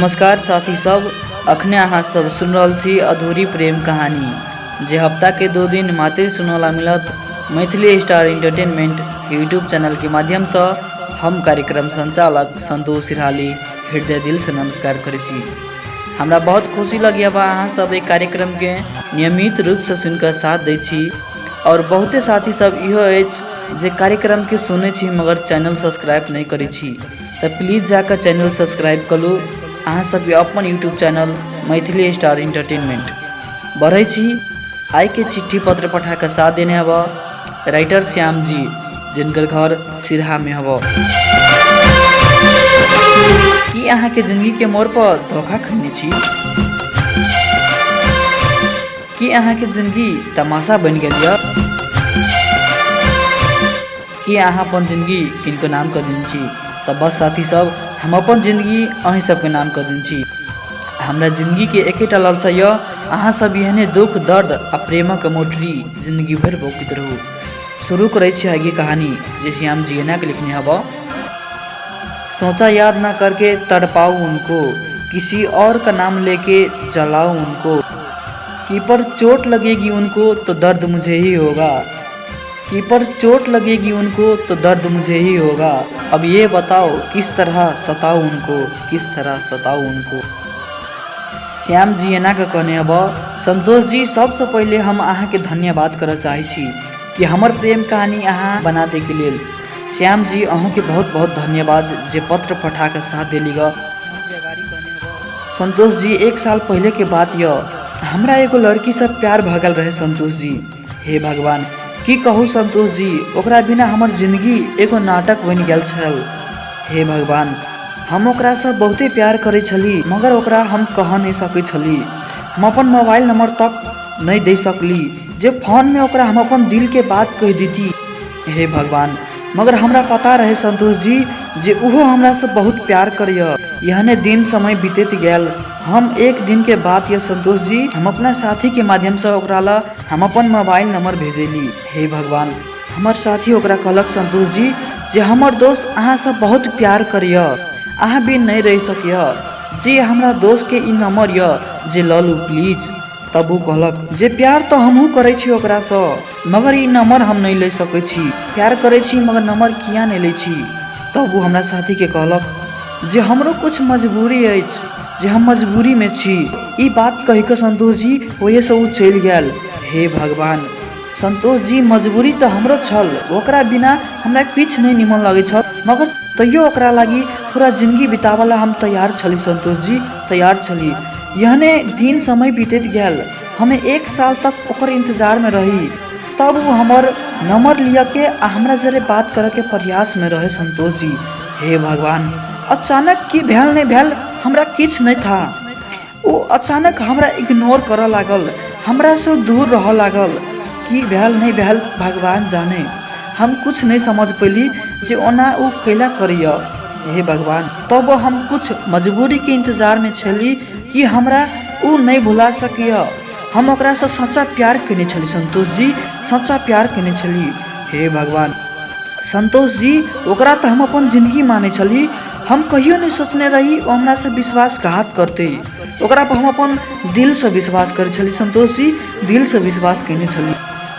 नमस्कार साथी सब, अखने अहाँ सब सुन रहल छी अधूरी प्रेम कहानी, जे हफ्ता के 2 दिन मात्र सुनला मिलत Maithili star entertainment YouTube channel के माध्यम से। हम कार्यक्रम संचालक संतोष सिरहाली हृदय दिल से नमस्कार करै छी। हमरा बहुत खुशी लगिया बा अहाँ सब एक कार्यक्रम के नियमित रूप से सुनकर साथ दै छी और बहुते साथी सब इहो अछि जे कार्यक्रम के सुनै छी मगर चैनल सब्सक्राइब नहि करै छी, तऽ प्लीज जाकऽ चैनल सब्सक्राइब करू। अहाँ सबके अपन YouTube channel Maithili star entertainment. बढ़ै छी, आइके चिट्ठी पत्र पठा कऽ साथ देने हब राइटर श्याम जी, जिनकर घर सिरहामे हब। की अहाँके जिंदगीके मोड़ पर धोखा खैने छी? की अहाँके जिंदगी तमाशा बनि गेल यऽ? की अहाँ अपन जिंदगी किनको नाम कऽ देने छी? तऽ बस साथी सब, हम अपन जिंदगी अहीं सबके नाम कऽ देने छी। हमरा जिंदगीके एकेटा लालसा यऽ, अहाँ सब एहने दुख दर्द आ प्रेमक मोटरी जिंदगी भरि बौकैत रहू। शुरू करै छी आगे कहानी जे श्याम जी एना के लिखने हब। सोचा याद ना करके तड़पाऊ उनको, किसी और का नाम लेके जलाऊं उनको, कि पर चोट लगेगी उनको तो दर्द मुझे ही होगा, कि पर चोट लगेगी उनको तो दर्द मुझे ही होगा, अब ये बताओ किस तरह सताऊं उनको, किस तरह सताऊं उनको। श्याम जी एना के कहने हब, संतोष जी सबसँ पहिले हम अहाँके धन्यवाद करऽ चाहै छी कि हमर प्रेम कहानी अहाँ बना दैके लेल। श्याम जी अहूँके बहुत बहुत धन्यवाद जे पत्र पठा कऽ साथ देली ग। संतोष जी 1 साल पहिले के बात यऽ, हमरा एगो लड़कीसँ प्यार भऽ गेल रहै संतोष जी। हे भगवान की कहू संतोष जी, ओकरा बिना हमर जिंदगी एगो नाटक बनि गेल छल। हे भगवान, हम ओकरासँ बहुते प्यार करै छली मगर ओकरा हम कह नहि सकै छली। हम अपन मोबाइल नंबर तक नहि दे सकली जे फोनमे ओकरा हम अपन दिलके बात कहि देती। हे भगवान, मगर हमरा पता रहे संतोष जी जे ओहो हमरासँ बहुत प्यार करैए। एहने दिन समय बीतैत गेल। हम एक दिनके बात यऽ संतोष जी, हम अपना साथीके माध्यमसँ ओकरा लए हम अपन मोबाइल नंबर भेजली। हे भगवान, हमर साथी ओकरा कहलक संतोष जी जे हमर दोस्त अहाँसँ बहुत प्यार करैए, अहाँ बिन नहि रहि सकैए, जे हमरा दोस्तके ई नंबर यऽ जे लऽ लू प्लीज। तब ओ कहलक जे प्यार तऽ हमहूँ करै छी ओकरासँ, मगर ई नंबर हम नहि लऽ सकै छी, प्यार करै छी मगर नंबर किया नहि लै छी। तब ओ हमरा साथीके कहलक जे हमरो किछु मजबूरी अछि, जे हम मजबूरीमे छी। ई बात कहिकऽ संतोष जी ओहिसँ ओ चलि गेल। हे भगवान संतोष जी, मजबूरी तऽ हमरो छल, ओकरा बिना हमरा किछु नहि निमन लगै छल, मगर तैयो ओकरा लागि पूरा जिंदगी बिताबऽ ला हम तैयार छली संतोष जी, तैयार छली। एहने दिन समय बीतैत गेल। हम 1 साल तक ओकर इंतजारमे रही। तब ओ हमर नंबर लिअ के आ हमरा जरे बात करऽके प्रयासमे रहे संतोष जी। हे भगवान, अचानक की भेल नहि भेल हमरा किछु नहि था। ओ अचानक हमरा इग्नोर करऽ लागल, हमरासँ दूर रहऽ लागल। की भेल नहि भेल भगवान जाने, हम किछु नहि समझ पयली जे ओना ओ कैला करैए। हे भगवान, तब हम किछु मजबूरीके इंतजारमे छली कि हमरा ओ नहि भुला सकैए। हम ओकरासँ सच्चा प्यार कयने छली संतोष जी, सच्चा प्यार कयने छली। हे भगवान संतोष जी, ओकरा तऽ हम अपन जिंदगी मानै छली। हम कहियो नहि सोचने रही ओ हमरासँ विश्वासघात करतै। ओकरा पर हम अपन दिलसँ विश्वास करै छली संतोष जी, दिलसँ विश्वास कयने छली।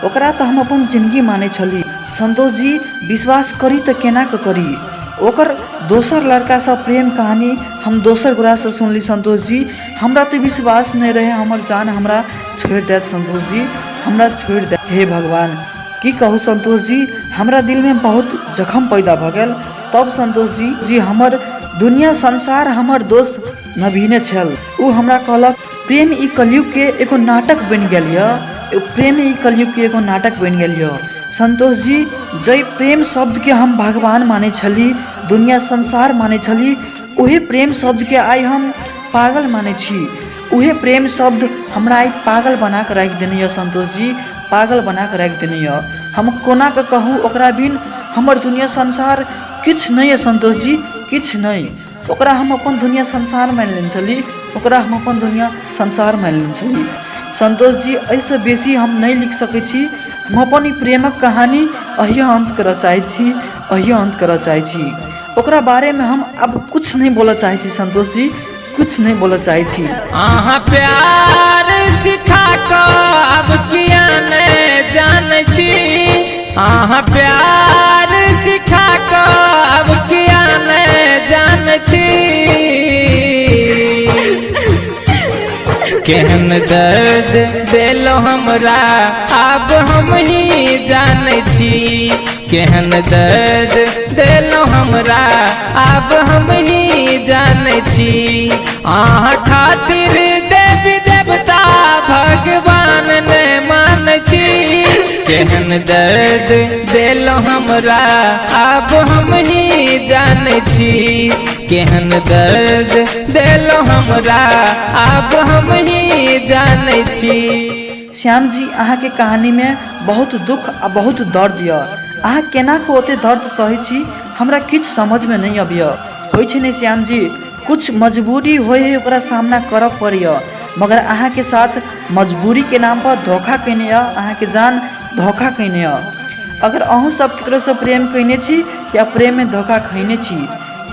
ओकरा तऽ हम अपन जिंदगी मानै छली संतोष जी, विश्वास करी तऽ केना कऽ करी। ओकर दोसर लड़कासँ प्रेम कहानी हम दोसर गोरासँ सुनली संतोष जी। हमरा तऽ विश्वास नहि रहै हमर जान हमरा छोड़ि देत संतोष जी, हमरा छोड़ि देत। हे भगवान की कहू संतोष जी, हमरा दिलमे बहुत जखम पैदा भऽ गेल। तब संतोष जी जी हमर दुनिया संसार हमर दोस्त नवीने छल। ओ हमरा कहलक प्रेम ई कलयुगके एगो नाटक बनि गेल यऽ, प्रेम ई कलयुगके एगो नाटक बनि गेल यऽ। संतोष जी, जै प्रेम शब्दके हम भगवान मानै छली, दुनिया संसार मानै छली, ओहे प्रेम शब्दके आइ हम पागल मानै छी। उहे प्रेम शब्द हमरा आइ पागल बना कऽ राखि देने यऽ संतोष जी, पागल बना कऽ राखि देने यऽ। हम कोना कऽ कहू ओकरा बिन हमर दुनिया संसार किछु नहि यऽ संतोष जी, किछु नहि। ओकरा हम अपन दुनिया संसार मानि लेने छली, ओकरा हम अपन दुनिया संसार मानि लेने छली। संतोष जी, एहिसँ बेसी हम नहि लिख सकै छी। हम अपन ई प्रेमक कहानी अहिए अन्त करऽ चाहै छी, अहिए अन्त करऽ चाहै छी। ओकरा बारेमे हम आब किछु नहि बोलऽ चाहै छी संतोष जी। कुछ नहि बोलऽ चाहै छी। अहाँ प्यार सिखा कऽ आब किया ने जानै छी, अहाँ प्यार सिखा कऽ आब किया ने जानै छी। केहन दर्द देलो हमरा आब हम ही जानै छी, केहन दर्द देलो हमरा आब हम ही जानै छी। अहाँ खातिर देवी देवता भगवान ने मान छी, केहन दर्द देलो हमरा आब हम ही जानै छी, केहन दर्द देलो हमरा आब हम ही जानै छी। श्याम जी, अहाँके कहानीमे बहुत दुख आ बहुत दर्द यऽ। अहाँ केना कऽ ओते दर्द सहै छी, हमरा किछु समझमे नहि अबैए। होइ छै ने श्याम जी, कुछ मजबूरी होइ है, ओकरा सामना करऽ पड़ैए, मगर अहाँके साथ मजबूरीके नामपर धोखा कयने यऽ, अहाँके जान धोखा कयने यऽ। अगर अहूँ सब ककरोसँ प्रेम कयने छी या प्रेममे धोखा खयने छी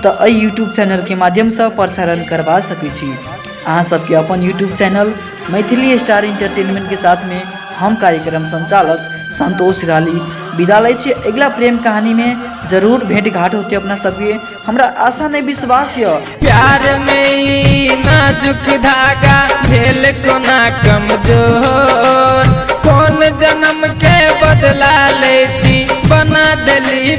तऽ एहि यूट्यूब चैनलके माध्यमसँ प्रसारण करबा सकै छी। अहाँ सबके अपन यूट्यूब चैनल मैथिली स्टार एंटरटेनमेंटके साथमे हम कार्यक्रम संचालक संतोष राली विदा लै छी। अगिला प्रेम कहानीमे जरूर भेंट घाट होते अपना सबके, हमरा आशा नहि विश्वास यऽ। प्यार में ई नाजुक धागा भेल कोना कमजोर, कोन जन्म के बदला लै छी बना देली।